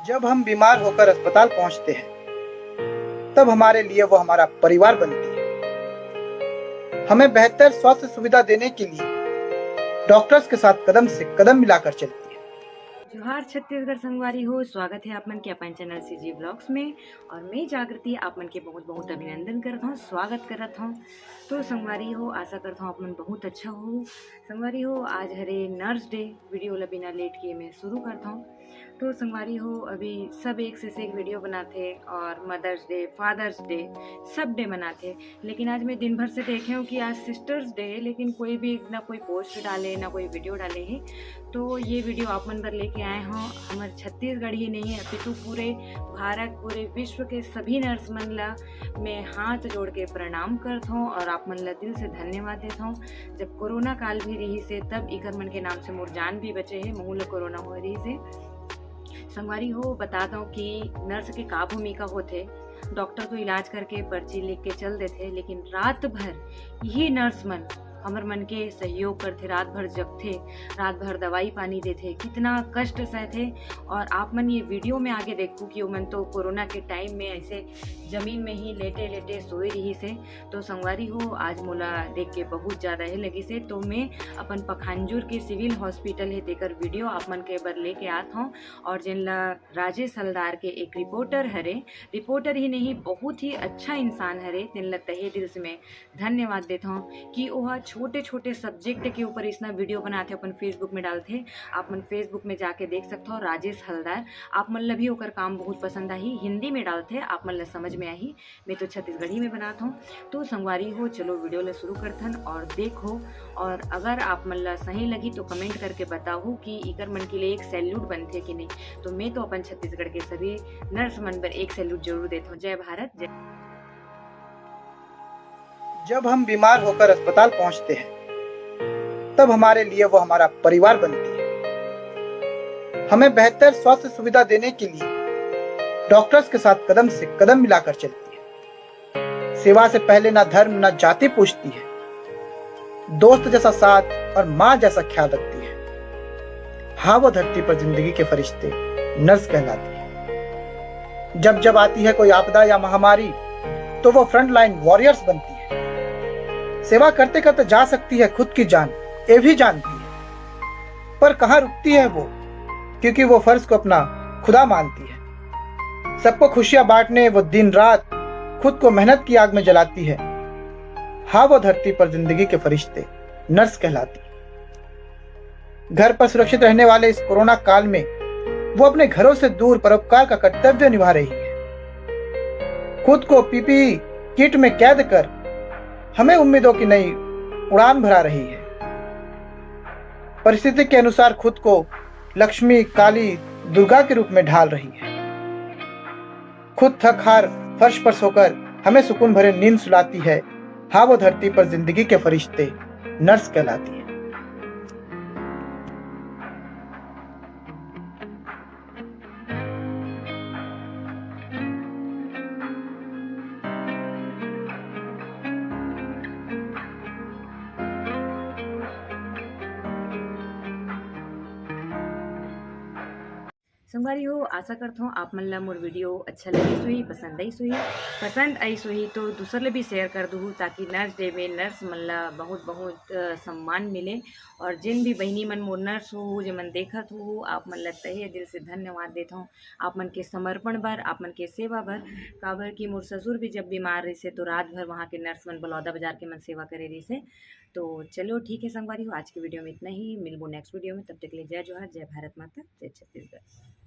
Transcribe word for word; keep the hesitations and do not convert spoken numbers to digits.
जब हम बीमार होकर अस्पताल पहुंचते हैं, तब हमारे लिए वो हमारा परिवार बनती है। हमें बेहतर स्वास्थ्य सुविधा देने के लिए डॉक्टर्स के साथ कदम से कदम मिलाकर चलती है। जोहार छत्तीसगढ़ संगवारी हो, स्वागत है आप मन के अपन चैनल सीजी ब्लॉग्स में। और मैं जागृति आप मन के बहुत बहुत अभिनंदन करत हूँ, स्वागत करत हूँ। तो संगवारी हो, आशा करत हूँ आप मन बहुत अच्छा हो। संगवारी हो, आज हरे नर्स डे। वीडियो ला बिना लेट किए मैं शुरू करत हूँ। तो संगवारी हो, अभी सब एक से एक वीडियो बनाथे और मदर्स डे, फादर्स डे, सब डे मनाथे, लेकिन आज मैं दिन भर से देखे हूँ कि आज सिस्टर्स डे है, लेकिन कोई भी ना कोई पोस्ट डाले, ना कोई वीडियो डाले है। तो ये वीडियो आप मन बर लेके आए हूँ। हमर छत्तीसगढ़ ही नहीं है, अपितु पूरे भारत, पूरे विश्व के सभी नर्स मन ला मैं हाथ जोड़ के प्रणाम करत हूँ और आप मन ला दिल से धन्यवाद देत हूँ। जब कोरोना काल भी रहिस हे, तब इकर मन के नाम से मोर जान भी बचे हे, महू ला कोरोना होए रहिस हे। संगवारी हो, बता दो कि नर्स के का भूमिका होथे। डॉक्टर तो इलाज करके पर्ची लिख के चल देथे, लेकिन रात भर यही नर्स मन हमर मन के सहयोग करथे, रात भर जगथे, रात भर दवाई पानी देथे, कितना कष्ट सहथे। और आप मन ये वीडियो में आगे देखो कि ओमन तो कोरोना के टाइम में ऐसे जमीन में ही लेटे लेटे सोए रहिस हे। तो संगवारी हो, आज मोला देख के बहुत ज़्यादा हे लगिस हे, तो मैं अपन पखांजूर के सिविल हॉस्पिटल हे तेकर वीडियो आप मन के बर लेके आत हूँ। और जेन ला राजेश हलदार के एक रिपोर्टर हरे, रिपोर्टर ही नहीं, बहुत ही अच्छा इंसान हरे, तेन ला तहे दिल से मैं धन्यवाद देत हूँ कि ओह छोटे छोटे सब्जेक्ट के ऊपर इसना वीडियो बनाथे, अपन फेसबुक में डालथे। आप मन फेसबुक में जाके देख सकत हो राजेश हलदार। आप मन ला भी ओकर काम बहुत पसंद आही, हिंदी में डालथे, आप मन ला समझ में आही। मैं तो छत्तीसगढ़ी में बनात हूँ। तो संगवारी हो, चलो वीडियो ला शुरू करथन और देखो, और अगर आप मन ला सही लगी तो कमेंट करके बताओ कि इकर मन के लिए एक सैल्यूट बनथे कि नहीं। तो मैं तो अपन छत्तीसगढ़ के सभी नर्स मन बर एक सैल्यूट जरूर देत हूँ। जय भारत, जय। जब हम बीमार होकर अस्पताल पहुंचते हैं, तब हमारे लिए वो हमारा परिवार बनती है। हमें बेहतर स्वास्थ्य सुविधा देने के लिए डॉक्टर्स के साथ कदम से कदम मिलाकर चलती है। सेवा से पहले ना धर्म ना जाति पूछती है, दोस्त जैसा साथ और माँ जैसा ख्याल रखती है। हाँ, वो धरती पर जिंदगी के फरिश्ते नर्स कहलाती है। जब जब आती है कोई आपदा या महामारी, तो वो फ्रंट लाइन वॉरियर्स बनती है। सेवा करते करते जा सकती है खुद की जान, ये भी जानती है, पर कहाँ रुकती है वो, क्योंकि वो फर्ज को अपना खुदा मानती है। सबको खुशियां बांटने वो दिन रात खुद को मेहनत की आग में जलाती है। हाँ, वो धरती पर जिंदगी के फरिश्ते नर्स कहलाती है। घर पर सुरक्षित रहने वाले इस कोरोना काल में वो अपने घरों से दूर परोपकार का कर्तव्य निभा रही है। खुद को पीपीई किट में कैद कर हमें उम्मीदों की नई उड़ान भरा रही है। परिस्थिति के अनुसार खुद को लक्ष्मी, काली, दुर्गा के रूप में ढाल रही है। खुद थक हार फर्श पर सोकर हमें सुकून भरे नींद सुलाती है। हाँ, वो धरती पर जिंदगी के फरिश्ते नर्स कहलाती है। संगवारी हो, आशा करत हूँ आप मन ला मोर वीडियो अच्छा लगिस होही, पसंद आइस होही। पसंद आइस होही तो दूसर ले भी शेयर कर दूहू, ताकि नर्स डे में नर्स मन ला बहुत बहुत अ, सम्मान मिले। और जिन भी बहिनी मन मोर नर्स हो, जे मन देखत हो, आप मन ला तहे दिल से धन्यवाद देत हूँ। आप मन के समर्पण बर, आप मन के सेवा बर, काबर कि मोर ससुर भी जब बीमार रहिसे तो रात भर वहाँ के नर्स मन बलौदा बाजार के मन सेवा करे रहिसे। तो चलो ठीक है संगवारी हो, आज की वीडियो में इतना ही। मिलबो नेक्स्ट वीडियो में, तब तक के लिए जय जोहार, जय भारत माता, जय छत्तीसगढ़।